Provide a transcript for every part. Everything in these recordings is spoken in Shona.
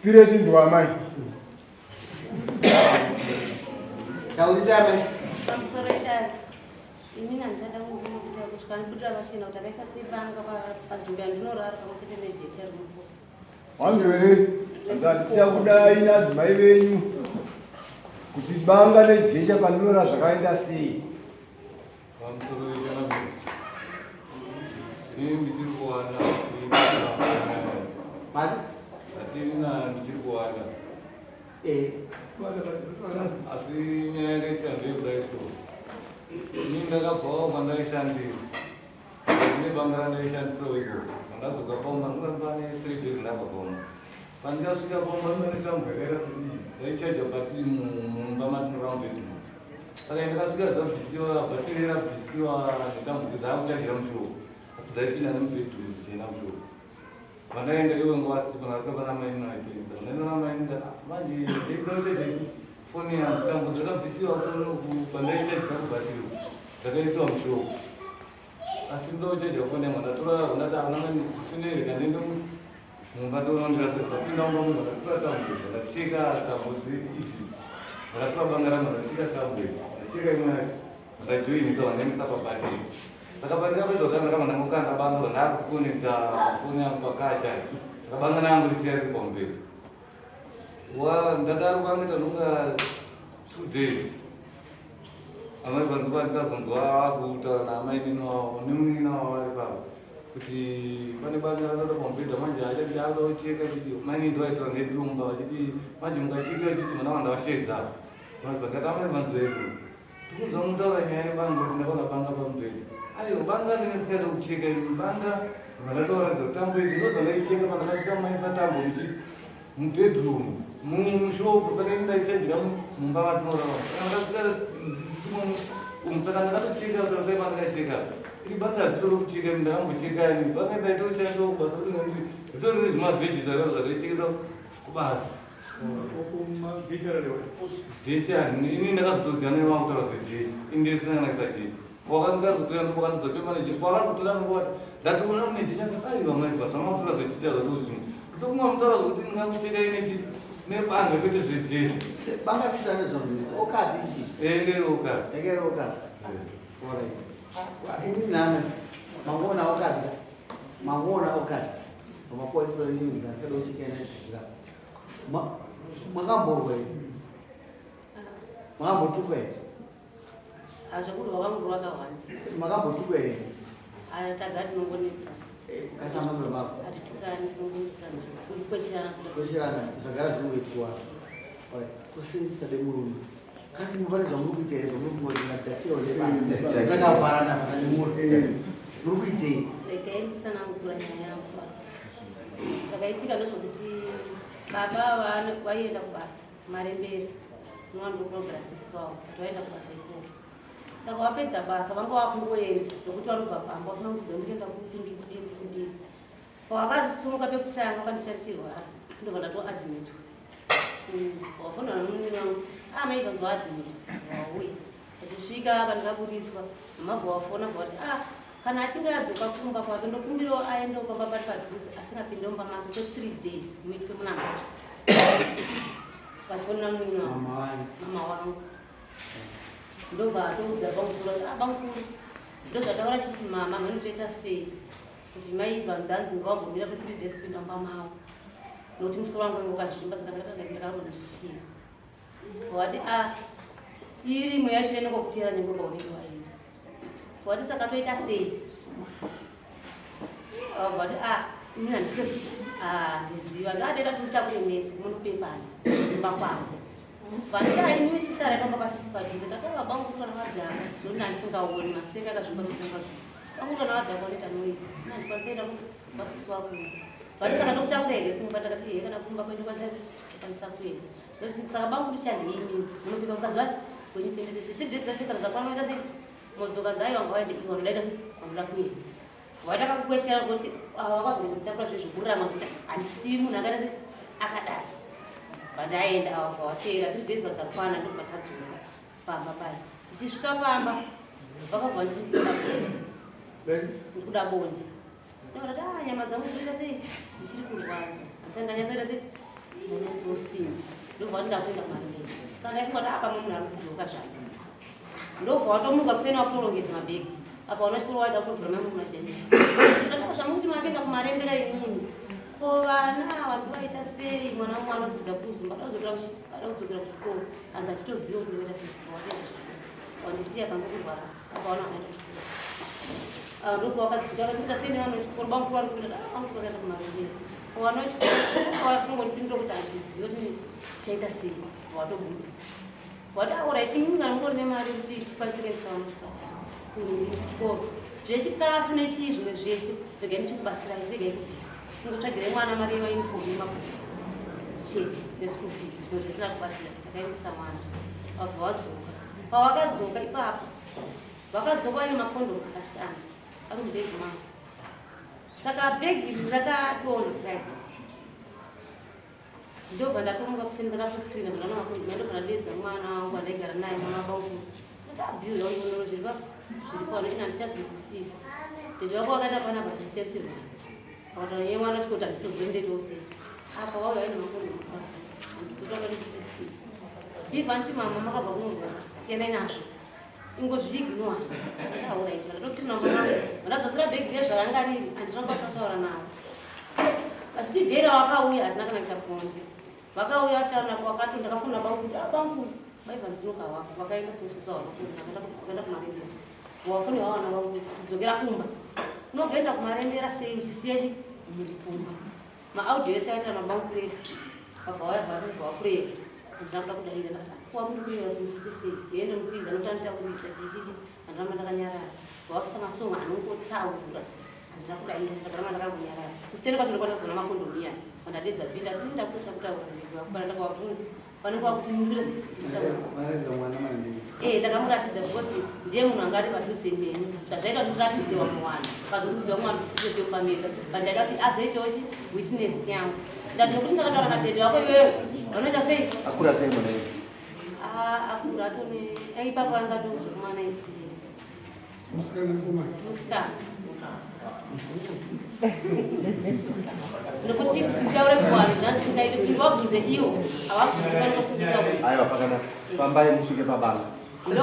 Tire tinzwa amai. Taurisa amai. Pamusoro idare. Inini handichada kungofunga kuti kusvika ndibudira pachena kuti akaisa sei banga panzvimbo yandinorara pamwe chete nejecha riripo. Wanzwe here? Ndatichakudai nadzimai venyu kuti banga nejecha pandinorara zvakaenda sei. Pamusoro wechangamire. Ini ndichiri kuwana asi Pari? Hatina ndichiri kuwana. Eh. Asi nyaya yakaitika ndeyekudai so. Ini ndakabvawo kwandaishandira. Kune banga randaishandisawo ikoko. Ndadzoka pamba ndinoti pane 3 days ndabva pamba. Pandikasvika pamba ndinoita tambo yakaita sedii dzaichaja bhatiri mumba matinorara mubedroom. Saka ndakasvika dzabvisiwa bhatiri rabvisiwa netambo dzakuchajira mushoko. Asi dzaipinda nemubedroom dzichienda mushoko. Pandaenda iwe nguva sipo ndakasvika pana mai naitengesa. Ndaenda na mai ndikati ah, manje ndaikuda kuchaja ichi foni yangu tambo dzakabvisiwa kuno pandaichajira kubhatiri dzakaisiwa mushoko. Asi ndoda kuchaja foni yangu ndatora ndati akuna mai zvisinei rega ndiende mumba ndonondira ndapinda mumba munhu ndakatora tambo ndacheka tambo idzi ndakatora banga rangu ndacheka tambo idzi ndacheka imwe yacho ndajoinisa vandaendesa pabatiri saka pandikapedza kutanga ndakabva ndangokanda banga ndakukonekta foni yangu pakachaji saka banga rangu risiya riri pamubhedha wa ndadaro kwange tanonga two days amai vanhu pandikazonzwa kutaura naamai nini wavo nemunin'ina wavo vari pavo kuti pane banga randada pamubhedha manje achati akuda kucheka chichi mai nini ndovaitora ndedumba vachiti manje mukacheka chichi mwana wanda washedza vanhu vakati amai vanzi vedu tikunzwa mutaura nyaya yebanga kuti ndakaona banga pamubhedha aiwa banga ndinenge ndisingade kucheka ini banga ndakatovaratidza tambo idzi ndozandaicheka pandakasvika maisa tambo muchi mubedroom mushopu saka ini ndaichajira mumba matinorara saka ndakasvika zvisimo umu saka ndakatocheka kutarisai pandakacheka iri banga hazito rokucheka ini ndakambocheka ini banga ndaitorishandisa kubasa kuti nganzi ritori nezvimavheji zvakaro zvandaichekesa kubasa jecha ini ndakazotoziva naye wakutaura zvejecha ini ndisina kana kuisa jecha wakandikazotoya ndopakandidza pemane jecha kwakazotoda nokuvati ndatoona mune jecha aiwa maiva zvamakutora zvejecha zvatozvimwe kutofunga mutaura zvekuti ndingakucheka inechi nebanga kwete zvejecha Banga kuita nezvazvo. Okapi ichi. Eh, okapi. Ekere okapi. Alright. Ini nana. Mangona okapi. Mangona okapi. Makuwa explanation dzasada uchikena zvidzira. Makamborwa here? Makambotukwa here? Hazvekurwa kwangu rwakawanda. Makambotukwa here? Tagara tinongonetsa. Kasamba baba. Hatitukani tinongonetsana kukweshana. Kukweshana zvagara zvingoitwa. Kusindisa murume. Kasi mupane zvamuri kuita here zvamuri kungoti ndatira ndakavharana basa nemurume. Muri kuitei? Regai ndisanangura nyaya yangu. Zvakaitika ndezvekuti baba vaienda kubasa maremberi unova ndokunogara sisi wavo kuti vaenda kubasa ikoko saka vapedza basa vanga vakungoenda nokuti vanobva pamba usina kudza ndikuenda kupi ndikudii ndikudii pavakasumuka pekutanga vakandisiya ndichirwara ndobva ndatoadmitwa wafonera nomunini wangu ah mai vanzwa admitwa wauya Achisvika pandikaburitswa mama vawafona vati ah kana achinge adzoka kumba kwake ndokumbirawo aendewo pamba pari padhuze asingapinde mumba make kwe three days muitwe munamato vachifonera munin'ina wangu mama wangu ndobva atoudza bamukuru ah bamukuru ndozvataura chiti mama manotoita sei kuti mai vanzanzi ngawambomira kwe three days kupinda mumba mavo nokuti musoro wangu wange wakazvimba saka ndakatanga ndakarona zvishiri Wati a ah, iri mweya yacho inenge kutera nyengo paunenge waenda. Wati saka toita sei? Wati a ah, ini handisike ah ndiziva ndatoita timutakure mese munopepana kumba kwangu. Vati a ini muchisara pamba pasisi padhuze ndataura bangu kana vadhaka nokuti handisingaoni masenga akazvimba masenga bangu kana vadhaka vanoita noise ini handikwanisa kuenda kwasisi wako. Vati saka ndokutakura here kumba ndakati here kana kumba kwenyu kwanisa kuenda. Saka bangu ndichandei inini munopika mukadzi wani wenyu tende tese three days dzacho kana dzakwana sei modzoka nzai vanga vaende ivo vanodaita sei vanoda kuenda watakakukweshera kuti ah, wakazongomutakura zve zvekurama kuti handisii munhu akaita sei akadai vandaenda ava vateera three days vadzakwana ndobva tadzoka pamba paya ndichisvika pamba vakabva nditi ndikuda bonde ndikuda bonde ndakati ah nyama dzangu dzinoita sei dzichiri kurwadza asi ndanyatsoita sei Ndanyatsosimba. Ndobva wati ndakuenda kumarembera. Saka ndaifunga kuti apa munhu ari kudzoka zvake. Ndobva watomuka kuseni wakutorongedza mabhegi. Apa wana chikoro waida kutovhura mai muna jeni. Ndakati zvamukuti makenda kumarembera imini. Ko vana ava ndovaita sei mwana umwe anodzidza kuzumba ada kudzokera kuchikoro. Hanzi hatitozive kuti ndoita sei. Watoenda kuchikoro. Wandisiya pamba kurwara. Apa wana wakaenda kuchikoro. Ava ndokuva wakadzika akati kuita sei nevana vechikoro bamukuru vari kuenda ah bamukuru vakaenda kumarembera. Ko vana vechikoro vakungondipindura kuti handizive kuti tichaita sei. Watobuda. Wati alright inini kana mungori nemari kuti tikwanise kuendesa vana kuchipatara kuchikoro zvechikafu nechii zvimwe zvese regai ndichikubatsirai chiregai kubvisa tingotsvagirai mwana mari yemauniform nemabhuku chete neschool fees zvimwe zvisina kubatsira takaendesa mwana vabva vadzoka pavakadzoka ipapo vakadzoka vaine makondomu akashanda ari mubhegi mangu saka bhegi iri rakadonha kudai Ndobva ndatomuka kuseni ndakatocleana ndakaona makondomu ndobva ndadeedza mwana wangu wandaigara naye mwana wabangu kuti abuse wangu ndoro zviri pa zviri pano ini handichazvinzwisisa tete wako wakaenda panapa zvisefi akataura nyaya mwana chikoti handitozive ndoitawo sei apa wauya aine makondomu handizotanga ndichiti sei ndibva nditi mama makabva kunorwara siyanai nazvo ingozviignore ndataura iti ndatocleana mwana wangu ndadzosera bhegi riya zvaranga riri handina kukwanisa kutaura navo Vachiti dhera wakauya hatina kana kuita bonde. Vakauya vataura nako vakato ndakafonera bangu kuti ah bangu vaivanzi kunoka wako vakaenda sososo vakaenda kumarembera. Wafone wawana vangu kudzokera kumba. Unogoenda kumarembera sei uchisiya chi muri kumba. Maaudio ese aita nabangu rese. Vabva vauya vati vakureva. Handina kuda kudaira ndakati kuwa muri kureva kuti ndikuite sei. Yeye ndomutiza notanitaurisa chichichi handiramba ndakanyarara. Vakuisa masong anongotaura. Handina kudaira ndakaramba ndakangonyarara. Kuseni kwacho ndokwandazoona makondomu iya. Pandadedza bhili ati ndakutotya kutaura ndega kana ndakavabvunza vanenge vakuti ndikuita Eh, ndakamuratidza because ndiye munhu anga ari padhuze neni zvazvaita kuti ndiratidze vamwe vanhu pazvokudza vamwe vanhu zvisizvo chemufamili but ndaida kuti azoitawo chi witness yangu ndati nokuti ndakataura nadhedhe wako iwewe vanoita sei akura sei mwana uyu Ah, akura atone ipapo anga atozvekuma 19 years musikana nokuti kuti nditaure kuvanhu zvandisingaite kuti ndivabvunze ivo havabvunzi vanenge vachinditaurisa aiwa pakanaka fambai musvike pabanga ndo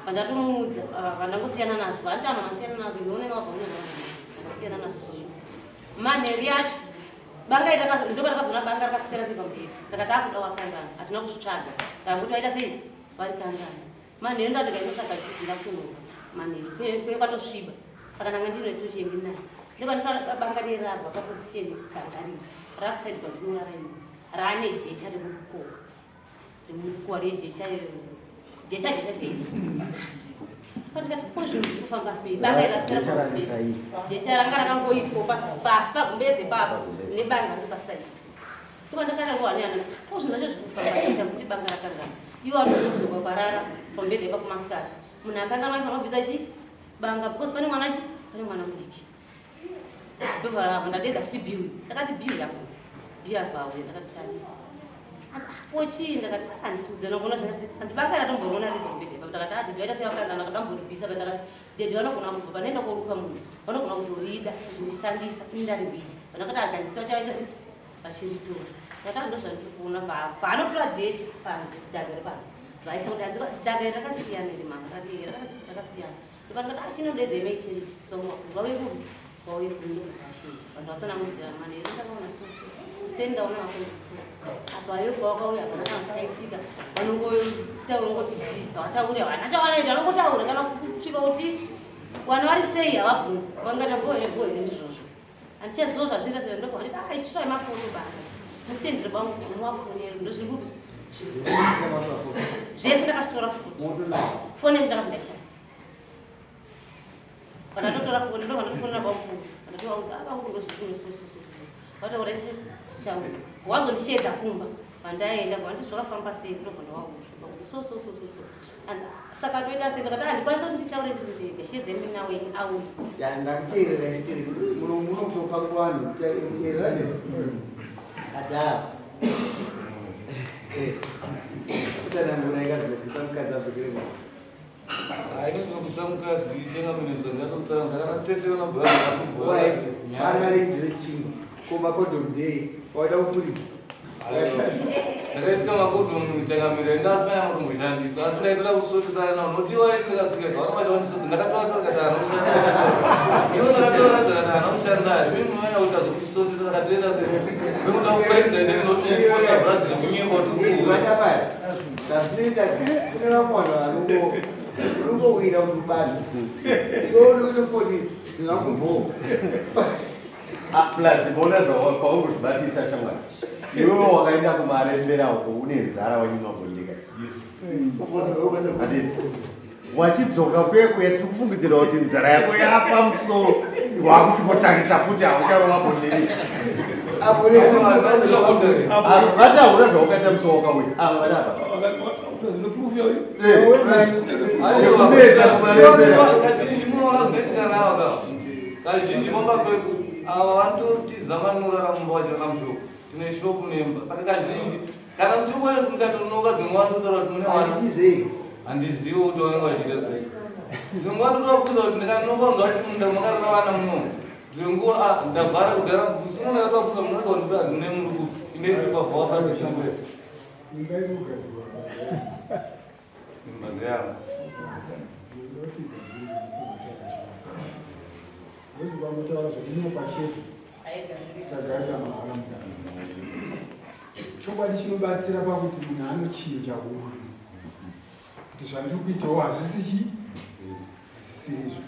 pandatomuudza pandangosiyana nazvo vanditama masiyana nazvo ndionena wabva unondasiyana nazvo zvozvo manheru yacho banga iri ndo pandakazoona banga rakaswera riri pamberi ndakati akuda wakangana hatina kuzvitsvaga tanguti vaita sei varikangana Manheru ndati kainotsvaga juzi ndakunoka manheru kuye kwatosviba saka ndanga ndine tochi yendinayo ndopandinoona banga riye rabva paposition banga riye rakusaidi kwandinorara ini raane jecha remukowa remukowa rejecha jecha jecha chairo patikati ko zvinhu zviri kufamba sei banga iri raswera pagumbeze jecha ranga rakangoiswa pasi pagumbeze papo nebanga riri pasaidi Ndopandakarangowa neana ko zvinhu zvacho zviri kufamba sei takuti banga rakangana iwo anodzoka ukarara pamubhedha ipapo masikati munhu akanganwa aifanira kubvisa chi banga because pane mwana chi pane mwana mudiki ndobva ndadedza futi bill ndakati bill yako bill avauya ndakati tarisa ko chii ndakati ah, handisi kuziona kuona zvakati hanzi banga ratomboriona riri pamubhedha ipapo ndakati ah dede vaita sevakangana ndakadamboribvisa but ndakati dede vanogona kubva panoenda koruka munhu vanogona kuzorida kuzorishandisa ini ndarivida vanakati arikandisiwa chavaita sei vachiritora ndakati ndozvandiri kuona vaanotora jecha panze dhaga repanze vaisa kuti hanzi dhaga iri rakasiyana iri mama ndati rakasiyana ndopandikati achinodedza ime chiri chisongo vauye kupi vauye kuni ndokuvashinza vanhu vatsanangudzira manheru ndakaona soso kuseni ndaona vakonso apa yoga wakauya hapana kana chakaitika vanongotaura ngoti zi havatauri havana chavanoita vanongotaura kana kusvika kuti vanhu vari sei havabvunzi vangata bho here bho here ndizvozvo Handichaziva zvazvinoita sei ndobva nditi ah ichirai mafoto baba. Musendere bangu muwafonere ndozviri kupi? Zvese ndakazvitora futi. Foni yacho ndakati ndaishaya. Pandatotora foni ndobva ndatofonera bamukuru. Ndatovaudza ah bamukuru ndozviri kuno so so so so. Vataura tichaura. Wazondisheedza kumba pandaenda vanditi zvakafamba sei ndobva ndavaudza bamukuru so so so so so. Hanzi saka toita sei ndakati handikwanisa kuti nditaure ndiri ndega shedze mina wenyu auye ya ndakuteerera isiri muno munotopa kuvanhu teerera ne adara tsanangura ikazvinobvisa mukadzi adzokere mwana Ainozobvisa mukadzi chengamene ndakatotsara ndakanatetera nabhuya Alright, vana rechingwa ko makodom day waida kufuridza. Zvakaitika makodhomu changamiro inga asina yamakumboshandiswa asi ndaitoda kusvotesana navo nokuti ivo vaiti ndikasvika zvavanga vaida kundisvotsa ndakatovatora kati haana kushanda ivo ndakatovaratidza kati haana kushanda imi munoona kuita zvokusvotesa saka toita sei ndokuda kubaidza ite ndinofonera brazil kunyemba kuti ukuuya Zvazvinoita kune vamwe vanhu vanongo unongowira murubazi iwe unotofoti ndingakumboo. Ah, plus bona zvauri kuzvibatisa shamwari iwewe wakaenda kumarembera uko une nzara wanyima bondeka Handiti? Wachidzoka kuye kuya tiri kufungidzira kuti nzara yako yapamusoro wakusvikotarisa futi haucharova bonderi vataura zvawakaita musi wakauya ava vari apa Kazhinji munoona zvinoitika navo ka kazhinji mumba pedu ava vanototiza manorara mumba vachirara mushopu tine shopu nemba saka kazhinji kana muchikuona kuti mukatonoka dzimwe nguva vanototaura kuti mune wana handizivi kuti vanenge vachiita sei dzimwe nguva vanotovakuudza kuti ndikanonoka vanhu vachi munda makarara vana muno dzimwe nguva ah, ndavhara kudhara musi uno ndakatovakuudza munoka kuti ndine muri kupi ine iri pabva wafadishambuya Imba iri kugadzirwa. Imba ndeyavo. Ndinoti Ndozvamutaura zvekunopa chete. Tagaita mahara mudare. Chokwadi chinobatsira pakuti munhu anochinja hunhu. Kuti zvandiri kuitawo hazvisi chii? Hazvisiri izvo.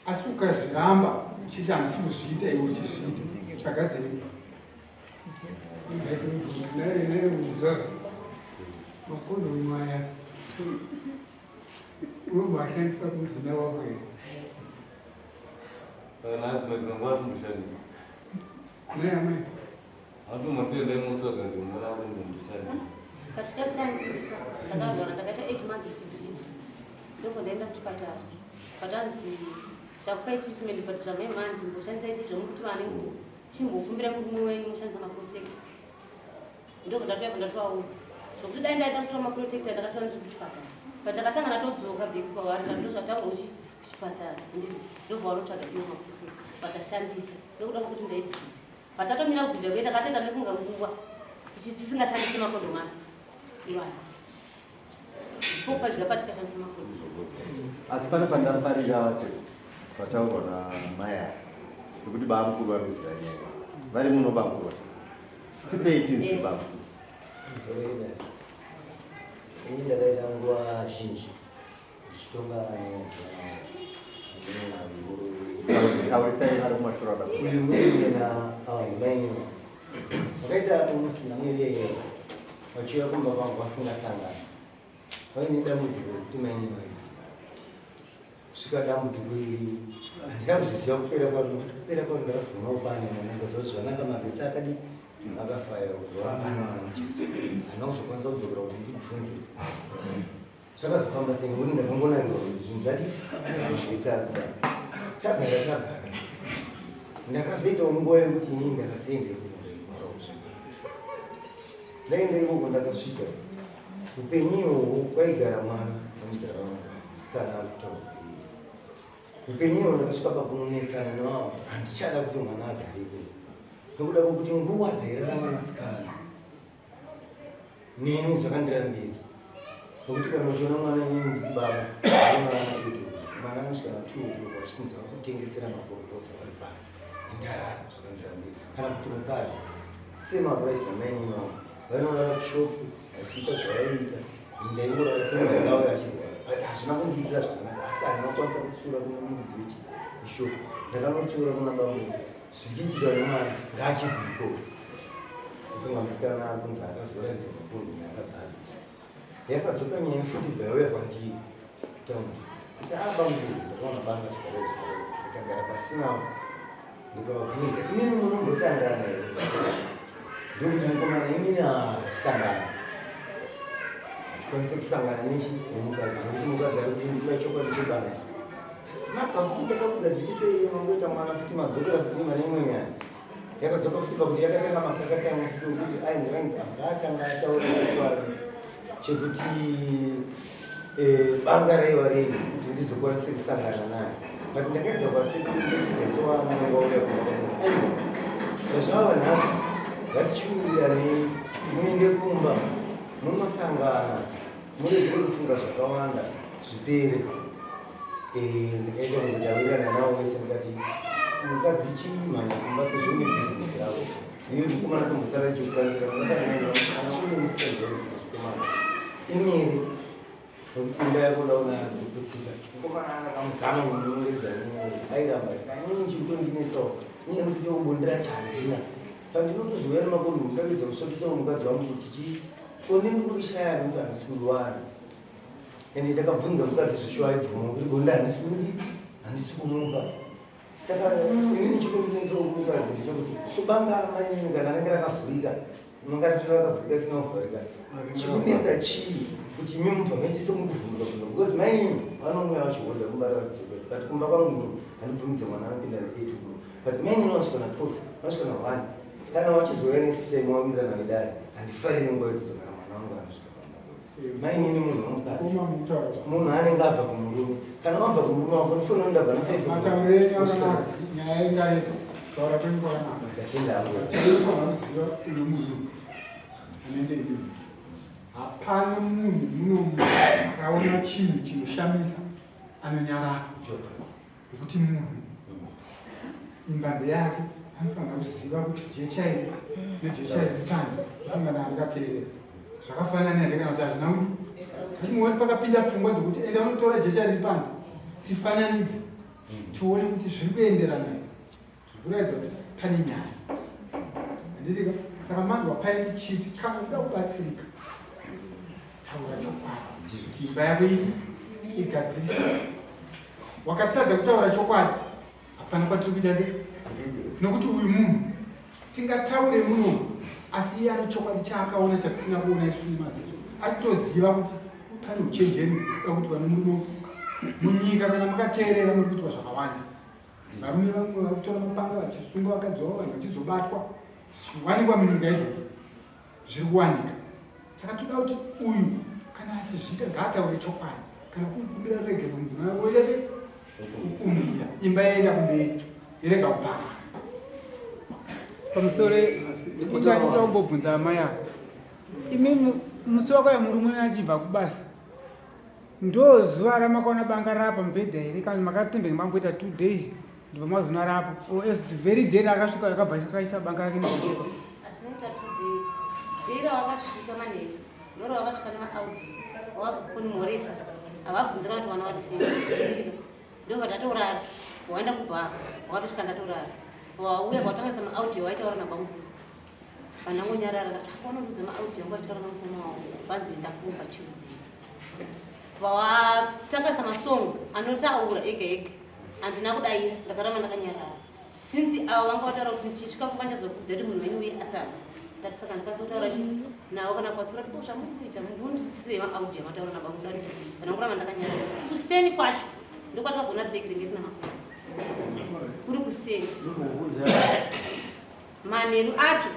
Asi ukazviramba uchiti handisi kuzviita iwe uchizviita, chagadzirika. Makondomu aya unombashandisa kumudzimai wako here? Kana dzimwe dzimwe nguva tomboshandisa. Mai amai. Hatombotenda imotsvaga dzimwe nguva tomboshandisa. Patikashandisa ndakagara ndakaita 8 months ndichibleed. Ndobva ndaenda kuchipatara. Patanzi takupai treatment but zvamai manje mboshandisa ichi zvomuti vane chimbokumbira murume wenyu mushandisa maprotector ndobva ndatouya ndatovaudza zvokuti dai ndaida kutora maprotector ndakatora ndiri kuchipatara but ndakatanga ndatodzoka back kwavari but ndozvataurwa kuchi kuchipatara nditi ndobva vanotsvaga iwo maprotector vatashandisa ndokuda kwekuti ndaibvudza but tatomira kubvudza kuye takatoita nekunga nguva tisingashandisi makondomu aya iwayo ndipo padya patikashandisa makondomu asi pane pandafarira se pataurwa namai aya nekuti bamukuru vari kuziva nyaya vari muno bamukuru tipei tinzwi eh. bamukuru Ini ndakaita nguva zhinji ndichitonga nyaya taurisai vari kumashure uyu murume na mai vakaita almost mwiri yeyero vachiuya kumba kwangu vasingasangani vaine dambudziko rekuti maini vaibira kusvika dambudziko iri handina kuzoziva kupera kwaro nokuti kupera kwaro ndakazoona upane mwana ndaziva kuti zvanaka magetsi akadi akafaya kuti wapana mwana mucheche handina kuzokwanisa kudzokera kuti ndibvunze kuti zvakazofamba sei nokuti ndakangonakirwa kuti zvinhu zvadi magetsi ari kudai tagara tagara ndakazoitawo nguva yekuti inini ndakazoenda ikoko ndairwara kusvika ndaenda ikoko ndakasvika upenyu ihoho kwaigara mwana wamudhara wangu musikana ari kutaura upenyu ihoho ndakasvika pakunonetsana nevavo kuti handichada kuti mwana agare ikoko nokuda kwokuti nguva dzairara mwanasikana neni zvakandirambira nokuti kana uchiona mwana inini ndiri baba mwana edu mwana anosvika na two o'clock vachinzi vakutengesera makorokoza vari panze ndarara zvakandirambira kana kuti mukadzi semaprice namainini vangu vainorara kushopu vachiita zvavaiita ndaingorara semunhu achirwara but hazvina kundiitira zvakanaka asi handina kukwanisa kutsiura kune muridzi wechi kushopu ndakanotsiura kuna bambo Zvichiitika nemwana ngaachibva ikoko. Kufunga musikana ari kunzi akazoratidzwa mapundu akabva Yakadzoka nyaya futi bva yauya kwandiri kutaundi kuti abamukuru ah, ndakaona banga zvakadai zvakadai ndikagara pasi navo ndikavabvunza imini munombosangana here ndokuti mukomana inini hatisangana hatikwanise kusangana nechi nemukadzi nekuti mukadzi ari kuti ndikuda chokwadi chebanga Mabva futi ndakakugadzirisei mangoita mwana futi madzokera futi mane imwe nyaya yakadzoka futi pakuti yakatanga makakatanga futi wekuti ainzi ainzi angaatanga ataura chokwadi chekuti eh, banga raiva rei kuti ndizokwanise kusangana naye but ndakaedza kuvatsekurikuti sewana vauya aiwa zvazvava nhasi ngatichiwiriranei. Muende kumba munosangana muregere kufunga zvakawanda zvipere. Eh, ndikaita kunge ndawirirana navo vese ndikati mukadzi chimhanya kumba sezvo une bhizinesi rako iwe mukomana tombosara chikukanzira kana une musikanzira chikomana imiri Nokuti imba yako ndaona yakuputsika. Mukomana anga kamuzama kumunongedza airamba kanyinji kutondinetsawo nyaya yekuti bonde racho handina. Pandinotozouya nemakondomu ndakuedza kusvatisawo mukadzi wangu kuti chii bonde ndikurishaya nekuti handisi kuriwana. Ende ndakabvunza mukadzi zveshuwa aibvuma kuti bonde handisi kumudii handisi kumupa. Saka inini chikundinetsawo kumukadzi ndechekuti kubanga mainini kana ringe rakavhurika Mungaritora rakavhurika risina kuvharika. Chikunetsa chii kuti imi mubva maite semukuvhunduka kuno because mainini vanomweya vachihodha kumba vachidzokera but kumba kwangu ini handibvumidze mwana anopinda na 8 o'clock but mainini vanosvika na 12 vanosvika na 1 kana vachizouya next time wawirirana nedare handifariri nguva idzodzo kana mwana wangu anosvika pamba mainini munhu wemukadzi munhu anenge abva kumurume kana wabva kumurume wako ndifanira ndabva na 5 matauriro enyu akanaka nyaya ingarepo Taura kwenyu kwakanaka. Ndatenda hangu. Tinofanira kuziva uyu munhu anenge iye. Hapana munhu muno akaona chinhu chinoshamisa anonyarara. Nekuti munhu imba ndeyake anofanira kuziva kuti jecha iri nejecha iri panze zvofanira rikateerera zvakafanana here kana kuti hazvina kuti asi pakapinda pfungwa dzekuti enda unotora jecha riri panze tifananidze tione kuti zviri kuenderana here zvikuratidza kuti pane nyaya handitika saka manzwa pai ndichiti kana uda kubatsirika taura chokwadi kuti imba yako iyi igadzirise wakatadza kutaura chokwadi hapana kwatiri kuita sei nokuti uyu munhu tingataure muno asi iye ane chokwadi chaakaona chatisina kuona isu nemaziso achitoziva kuti pane uchenjeri da kuti vane murume munyika kana makateerera muri kuitwa zvakawanda varume vamwe vari kutora mapanga vachisunga vakadzi vavo vanhu vachizobatwa zvichiwanikwa munyika izvozvo zviri kuwanika saka toda kuti uyu kana achizviita ngaataure chokwadi kana kukumbira ruregerero mudzimai wako oita sei kukumbira imba yaenda kumberi irega kuparara pamusoro inganditombobvunza amai avo imi musi wakauya murume achibva kubasa ndo zuva ramakaona banga rapa mubhedha here kana makatembenge mamboita two days ndibva mazoona rapo or else the very day raakasvika akabva akaisa banga rake nekuchekwa Atinoita 2 days. Day rawakasvika manheru ndorawakasvika nemaaudi wakunimhoresa havabvunze kana kuti vana vari sei ndobva tatorara waenda kubhaa wakatosvika ndatorara wauya kwatangisa maaudio waitaura nabamukuru Pandangonyarara ndati wanondudza maaudio angu achitaura nomukoma wangu vanzi ndakumba chirudzii. Vawatangasa masong anotaura ega ega handina kudaira ndakaramba ndakanyarara since avo vanga vataura kuti ndichisvika kumba ndichazokudza kuti munhu wenyu uye atsamwa ndati saka ndikwanisa kutaura chi navo kana kuvatsura kuti zvamuri kuita mundisirei maaudio amataura nabakuda kuti vanongoramba ndakanyarara kuseni kwacho ndokwatakazoona bhegi ringe rina makuru kuri kuseni Manheru acho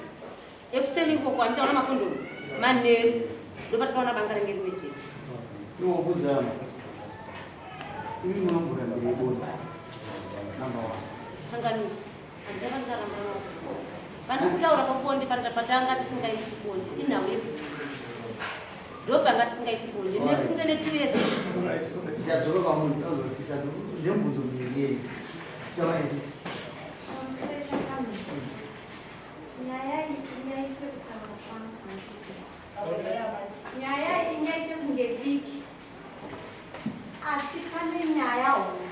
ekuseni ikoko andichaona makondomu manheru ndopatikaona banga ringe rine jechi. Ndinokudzama. Imi munomborambirei bonde. Number one. Changamire, handisati ndikaramba navo. Pandikutaura pabonde patanga tisingaiti bonde inhau yebonde. Ndopanga tisingaiti bonde nekunge ne 2 years. Ndadzoka kwamuri ndazosisa ndemubvunzo miviri yenyu. Taura nesisi. Nyaya iyi ingaite kutaura kwangu. Nyaya iyi ingaite kunge diki. Asi pane nyaya hombe.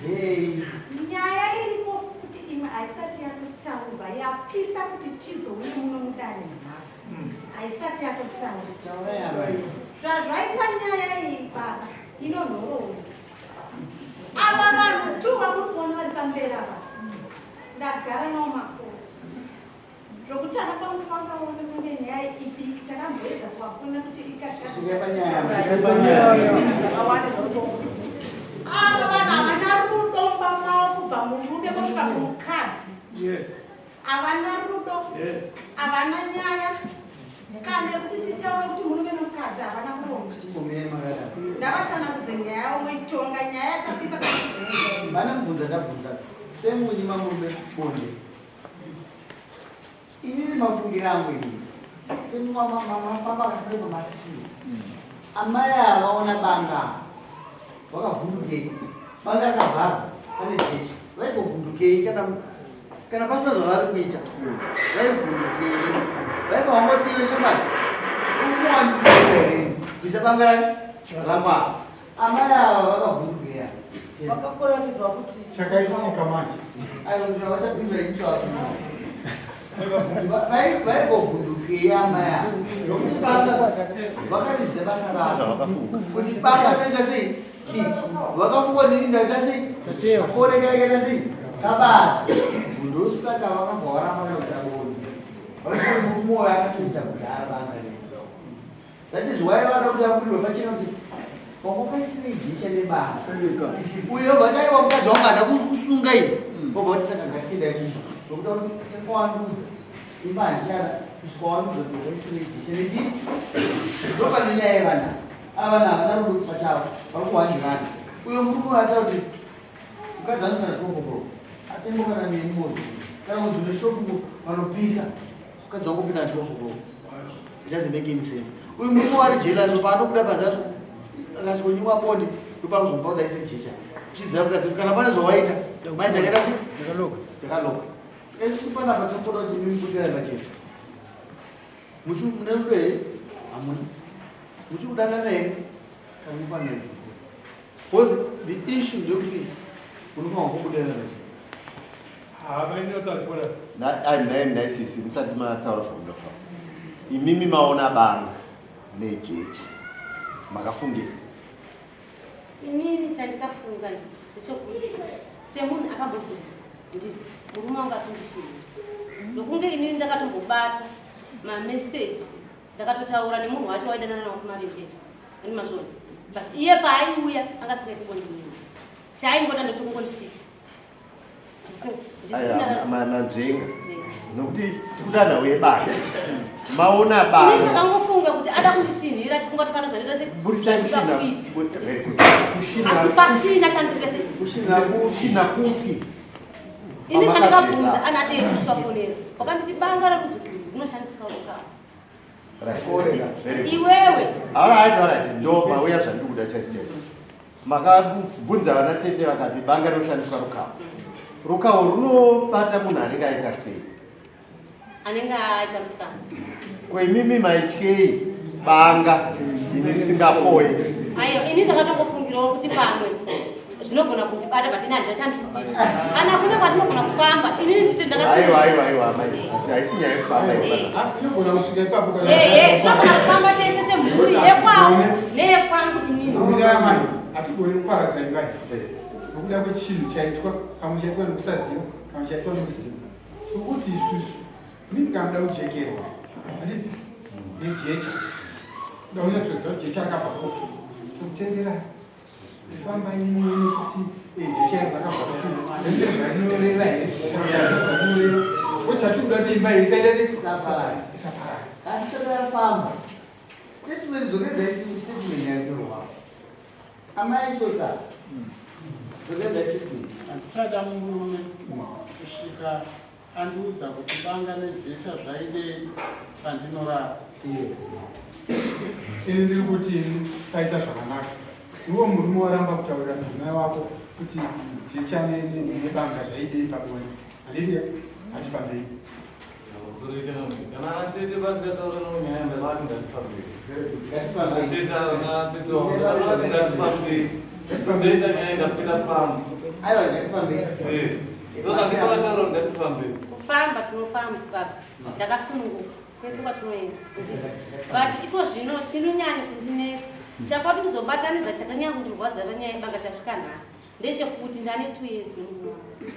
Hey. Nyaya iripo futi imwe haisati yatotaurwa yapisa kuti tizouye muno mudare nhasi. Haisati yatotaurwa. Zvazvaita nyaya iyi baba inonhoroondo. Ava vanhu tu vamuri kuona vari pamberi ava ndagara nawo makore zvokuti ana pangu vangaone kunge nyaya ipi takamboedza kuvafonera kuti ava vanhu havana rudo mumba mavo kubva murume kusvika kumukadzi Havana rudo, havana nyaya kana yekuti titaure kuti murume nomukadzi havana kuronga. Ndavatsanangudze nyaya yavo moitonga nyaya yatapisa. Vana mubvunza ndabvunza semunyima murume bonde. Inini mafungiro angu ini. Mafamba akasanga pamasiya. Amai ava vaona banga vakavhundukei? Banga rakavharwa pane jecha, vaigovhundukei kana pasina zvavari kuita? Vaivhundukei? Vaibva vangoti, "Iwe shamwari, umuwandikere bvisa banga rani rangwa." Amai ava vakavhundukei ava? Vakakura vachiziva kuti Chakaitika manje. Aiwa, vachapindura ichwapo. Vaigovhundukei amai ava? Nokuti banga vakariziva basa ravo. Zvavakafunga. Kuti banga rinoita sei? Vakafunga kuti ndaita sei, koreka yakaita sei, kabata. Ndosaka vakabva varamba kana kuita bonde. Varikuti murume uyo akatoita kudhara banga rei. That is why vada kuti abudirwe pachena kuti wakaisirei jecha nebanga. Uyo vataiwa mukadzi wangu hada kusunga ini, obva kuti saka ngatiendai kumba, nokuda kuti takawandudza imba handichada kusvika wandudza kuti wakaisirei jecha nechii. Ndopane nyaya yevana ava. Vana havana rudo pachavo, vari kuhwandirana. Uyo murume uyo ataura kuti mukadzi anosvika 12 o'clock, atengo kana nemozo kana kunzi neshopu vanopisa, mukadzi wangu pinda 12 o'clock. It doesn't make any sense. Uyu murume wari jealous, paanobuda panze akasonyimwa bonde, ndopakuzomupa kuti aise jecha, uchiziva mukadzi kuti kana pane zvawaita, mai ndakaita sei, ndakaloka. Saka isusu panapa tinokoda kuti imi mubudirane pachena. Mune rudo here? Hamuna. Muchi kudanana here? Kana mufanira, because the issue ndekuti unofanira kubudirana pachena. Ai, naisisi musati mataura zvamuda kutaura, imimi maona banga nejecha, makafungei? Inini chandikafunga ndechekuti semunhu akambobvira nditi murume wangu atondishiri, nokunge inini ndakatombobata mameseji, ndakatotaura nemunhu wacho waidanana nawo kumarembera ani mazvona, but iye paaiuya angasingaiti kungondinini, chaaingoda ndechokungondifitsa. Aya, manzvenga, nokuti tikuda yebanga, maona Inini banga. ndakangofunga kuti ada kundishinhira, achifunga kuti pane zvandiita Buritsai kushina. kuita. Very good. Kushina. Asi pasina chandikuita sei. Kushina kupi? Ini Pamakazviita. pandikabvunza anati ndichivafonera, wakanditi banga rerudzi urwu rinoshandiswa rukawo. Right. Very good. Iwewe. Alright, ndo mauya zvandiri kuda chaizvo chaizvo. Makabvunza vana tete, vakati banga rinoshandiswa rukawo. Rukawo runobata munhu anenge aita sei? Anenge aita musikanzwa. Kwemimi maityei banga imi risingapoi? Aiwa, ini ndakatongofungirawo kuti pamwe zvinogona kundibata, but ini handina chandiri kuita, kana kune kwatinogona kufamba, inini nditi Aiwa, aiwa, aiwa, amai, haisi nyaya yekufamba ipa. Tinogona kusvika ipapo kana Ehe, tinogona kufamba tese semhuri yekwawo neyekwangu inini. Mirai amai, hatigoni kuparadza imba iyi nokuda kwechinhu chaitwa, pamwe chaitwa nekusaziva, kana chaitwa nekuziva. Tikuti isusu mimi kana muda kujekerwa, handiti, nejecha, kuda kunyatsoziva kuti jecha rakabva kupi, tokutenderai, fambai muone kuti jecha iri rakabva kupi, nende zvarinoreva here, zvarinoreva ochatikuda kuti imba iyi isaita sei? Isaparara. Isaparara. Asi saka yafamba statement, dzokedzai statement yakanyorwa, amai tsotsa, dzokedzai statement. Handichada murume kusvika andiudza kuti banga nejecha zvaidei pandinorara. Ini ndiri kuti paita zvakanaka. Iwo murume waramba kutaurira mudzimai wako kuti jecha nebanga zvaidei pabonde, handiti? Hatifambei. Kana atete pandikataura navo nyaya, ndavati ngatifambei. Ngatifambei. Atete natete wangu ndavati ngatifambei, ndoita nyaya ndapinda panze. Aiwa, ngatifambei. Ndokasi pakataura kuti ngatifambei. Kufamba tinofamba baba, ndakasununguka kwese kwatinoenda, but iko zvino chinonyanya kundinetsa, chakwati kuzobatanidza, chakanyanya kundirwadza panyaya yebanga chasvika nhasi ndechekuti ndane 2 years nemurume wangu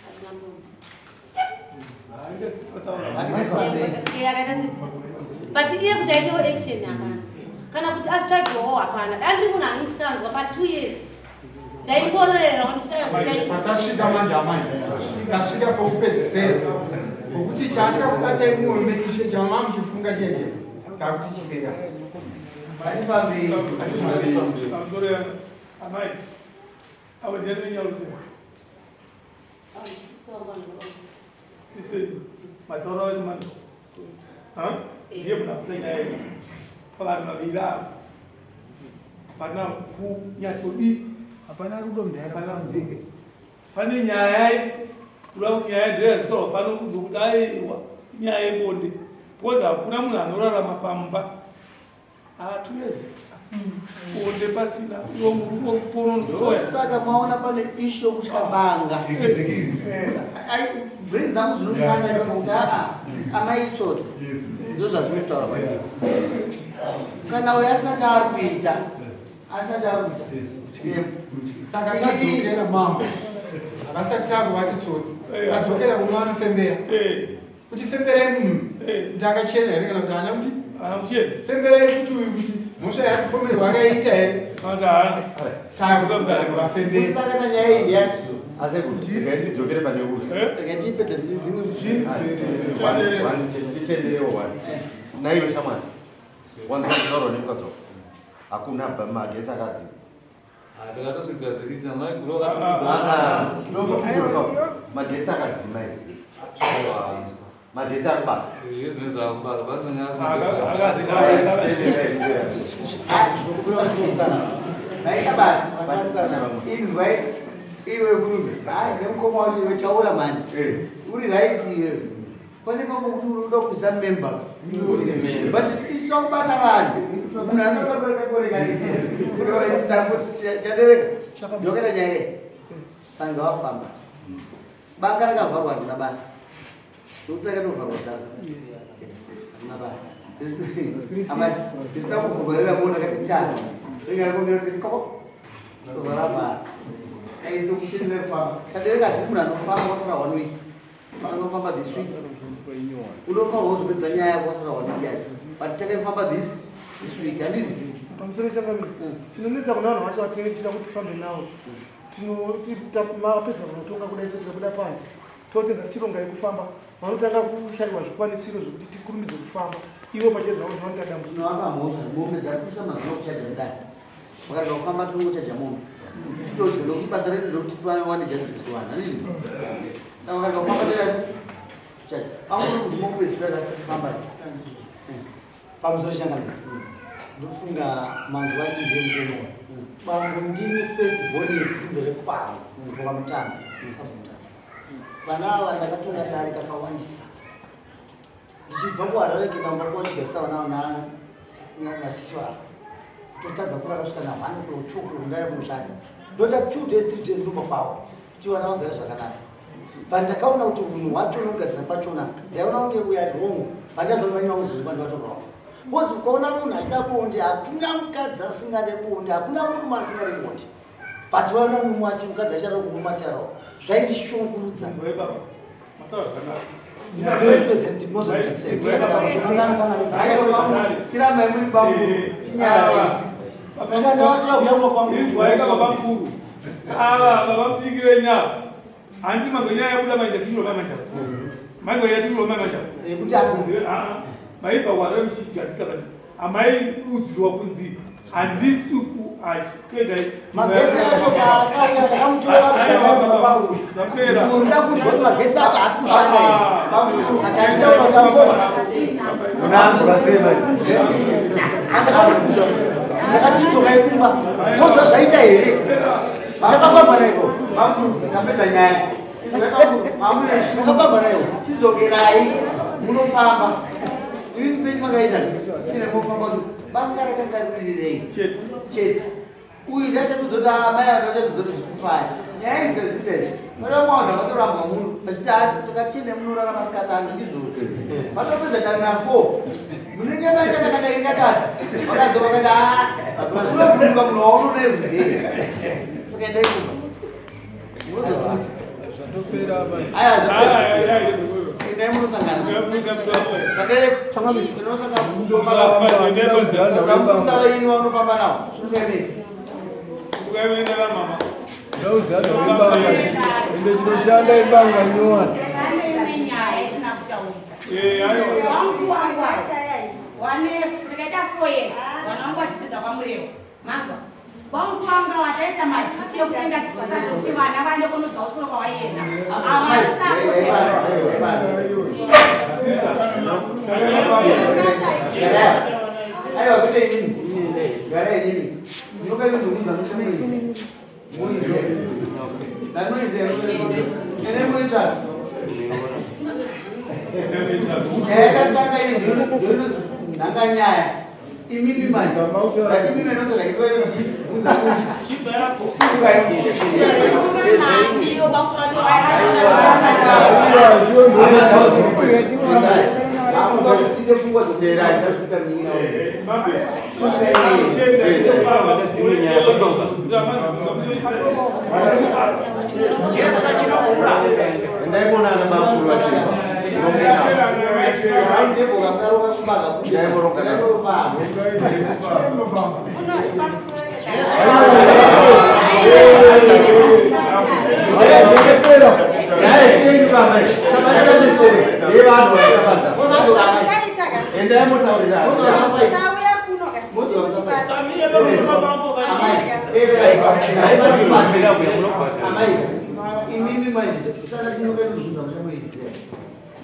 asina bonde. Akaita sei, but iye kuti aitewo action hapana, kana kuti azvitsvagewo hapana. Dai ndiri munhu anosikanzwa, pa2 years ndaingorerawo ndichitaya zvichaita. Patasvika manje amai, tasvika pokupedzesera, pokuti chatya kubatai mumwe menyu, chamama muchifunga cheche chakuti chipera. Ngatifambei. Pamusoro ya amai avo, ndiani venyarudzira? Sisi mataura vacho manje. Ha? Ndiye munhu akuita nyaya yese pavanhu vaviri ava. Hapana kunyatsodii. Hapana rudo mudhara. Hapana rudo. Pane nyaya kuda kuti nyaya ndoyazotaurwa pano kunzi kuti aiwa nyaya yebonde because hakuna munhu anorarama pamba atwezi bonde pasina iwo murume uri kupona unokoya. Saka maona pane ishu yokutya banga. Brain dzangu dzinoshanda ipapo kuti aa amai itsotsi ndozvazvinotaura kwandiri. Kana uyo asina chaari kuita asina chaari kuita. Saka tadzokera mambo. Havasati tavati tsotsi. Tadzokera kune vanofembera. Kuti femberai munhu kuti akachena here kana kuti haana kudi? Haana kuchena. Femberai kuti uyu kuti mhosva yaari kupomerwa akaita here? Kana kuti haana. Tavafembera. Saka kana nyaya iyi yacho Asi kuti regai ndidzokere pane ushu. Regai tiipedze tine dzimwe Titenderewo one. Naiwe shamwari. Wanzwa kutaurwa nemukadzi wako. Hakuna magetsi akadzima. Ndakatozvigadzirisa mai guru Ah, magetsi akadzima here? Magetsi akubata. Zvine zvakubata Maita basa. Inzwai iwe murume. Hazi nemukoma wacho iwe taura mani. Uri right iwe. Pane pamwe kuti unoda kuisa member. But isu takubata vanhu. Munhu anobatoreka chadereka. Ndoketa nyaya iyi. Vanhu ngavafamba. Banga rakavharwa handina basa. Nokuti rakatovharwa zaro. Handina basa. Amai, risina kuvhurwa rira muona kati tasi. Ringa rakomera kuti koko. Ndobva ravhara. Aisi kuchirira kufamba. Chadereka handiti munhu anofamba wasara one week. Anofamba this week. Unofanirwa kuzopedza nyaya yako wasara one week yacho. But takaifamba this week handiti? Pamusoro changamire, tinonetsa kuna vanhu vacho vatinenge tichida kuti tifambe navo. Mapedza kunotonga kudai so tikabuda panze totenda tichironga yekufamba, vanotanga kushaiwa zvikwanisiro zvekuti tikurumidze kufamba ivo pachedza vavo vanoita dambudziko. Tinovapa mhosva mombe dzari kuisa mazuva kuchaja kudai. Vakarega kufamba tinongochaja mombe. Isu todya nokuti basa redu ndokuti tiwane justice kuvanhu handiti? Saka vakarega kufamba toita sei? Kuchaja. Pamwe uri kuguma kupedzisira kasi kufamba. Pamusoro changamire, ndofunga manzwa achi ndiye mukomo. Bambo ndini first born yedzinza rekwangu kubva mutambo, sabmutambo. Vana ava ndakatonga dare kakawandisa. Ndichibva kuHarare kuenda kumba kwavo chigarisa vana ava nasisi vavo. Kutotadza kurara kusvika na 1 o'clock, 2 o'clock ndauya kunoshanda. Ndoita 2 days, 3 days ndomba kwavo. Kuti vana vagare zvakanaka. Pandakaona kuti unhu hwacho unogadzira pachona, ndaiona kunge we are wrong. Pandazoona nyaya kuti ndibva ndato wrong. Because ukaona munhu achida bonde, hakuna mukadzi asingade bonde, hakuna murume asingade bonde. But waona murume wacho, mukadzi achada murume achada. Zvaindishungurudza. Chirambai muri bamukuru. Chinyararai. Inzwaika babamukuru. Ava babamudiki venyaya. Handi manzo nyaya yabuda manje tinirova manje. Manzo nyaya tinirova manje. Yekuti aku- Ah, maibva wara muchigadzisa manje. Amai udzirwa kunzi handisi ku achitendai. Magetsi acho paakauya ndakamutora kuenda kwangu. Ndinoda kunzwa kuti magetsi acho haasi kushanda here. Akanditaura kuti amukoma. Unanzwa sei manje? Andakamubvunza ndakati chidzokai kumba mozwa zvaita here. Ndakafamba naiko. Tapedza nyaya. Ndakafamba naiko. Chidzokerai munofamba. Imi penyu makaita chine mofamba kuti banga rakanga ririrei chete. Uyu ndachatozoti amai ava ndachatozoti zvikufaya. Nyaya izadzita izvi. Vana mwana vakatorambwa munhu vachiti takachena munorara masikati ano ndizvozvo. Vatopedza dare na 4. Munenge maita kana kairi katatu. Vakadzoka vakati haa unovhunduka munhu waunoona everyday. Saka endai kumba. Munozotudza. Aya zvapera. Endai munosangana. Chadereko. Tinosangana. Musavaini vaunofamba navo. Sungai mese. Ende chinoshanda ibanga nyowani. Nyaya isina kutaurika. Wangu wangu wane tikaita 4 years vana vangu vachidzidza kwaMurewa. Manzwa? Vangu vanga vataita maduty ekutenga grocery kuti vana vaende kunodya kuchikoro kwavaienda. Havasapoti. Aiwa kwete inini. Garai inini. Nyoka inozomudza muchamuise. Muise. Ndanoise. Ene muitsva. Nyaya yakatanga ini ndinonzi nhanga nyaya. Imimi manje. Imimi anotoka iwe inonzi unza Imimi manje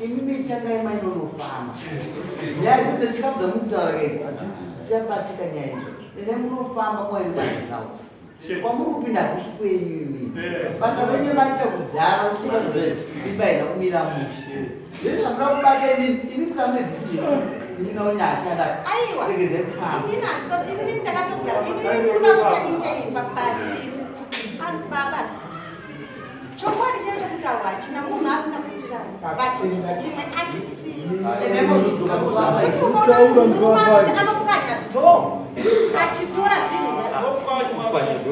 imimi tangai mainonofamba nyaya idzi dzechikafu dzamukutaura kaidzi dzichabatika nyaya idzo ende munofamba kwairi maresults kwamuri kupinda hakusi kwenyu imimi basa renyu maita kudhara imba haina kumira mushe zvese zvamuda kubata imimi imi kukamune decision ndinonyachada Aiwa. regedzai kufamba Inini handisati- inini ndakatogara inini ndinoda kuita imba but baba chokwadi chete chekutaura hachina munhu asina kutaura but chimwe achisiyo ende mozodzoka kuti ukaona munhu murume anoti anopwanya dhoo achitora zvinhu zvacho.